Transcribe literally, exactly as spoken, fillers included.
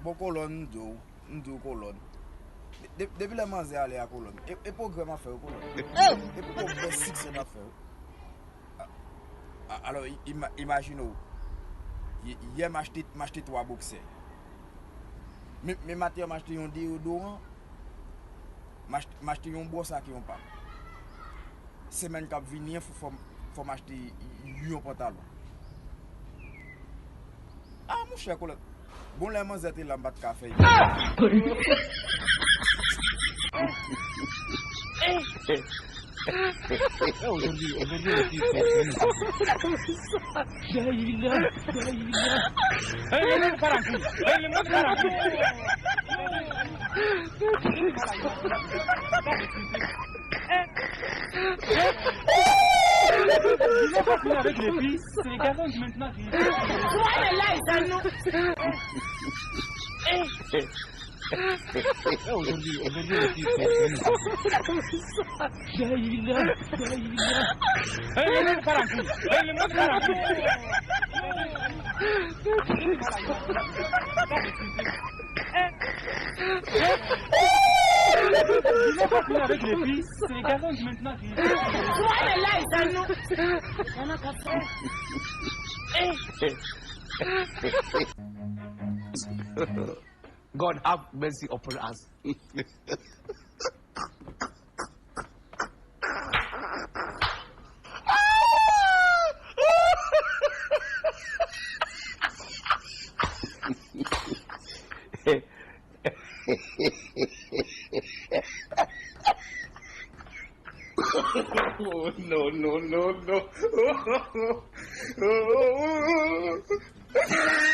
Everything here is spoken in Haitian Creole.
Bon, Kolòn, m di w, m di w, Kolòn. De- Depi lè manzè ale a, Kolòn, e e pwogrè m ap fè wi, Kolòn. E pwogrè siksè m ap fè wi. A- a- Alò, i- ima- imajine w, yè m achte, m achte twa boksè. Men men maten an, m achte yon deyodoran, m achte, m achte yon bwòs ak yon pam. Semèn k ap vini an, fò, fò m, fò m achte yon pantalon. Ah, monchè, Kolòn. Bon, lè manzè te la, m pa t ka fè. God have mercy upon us. Oh, no, no, no, no.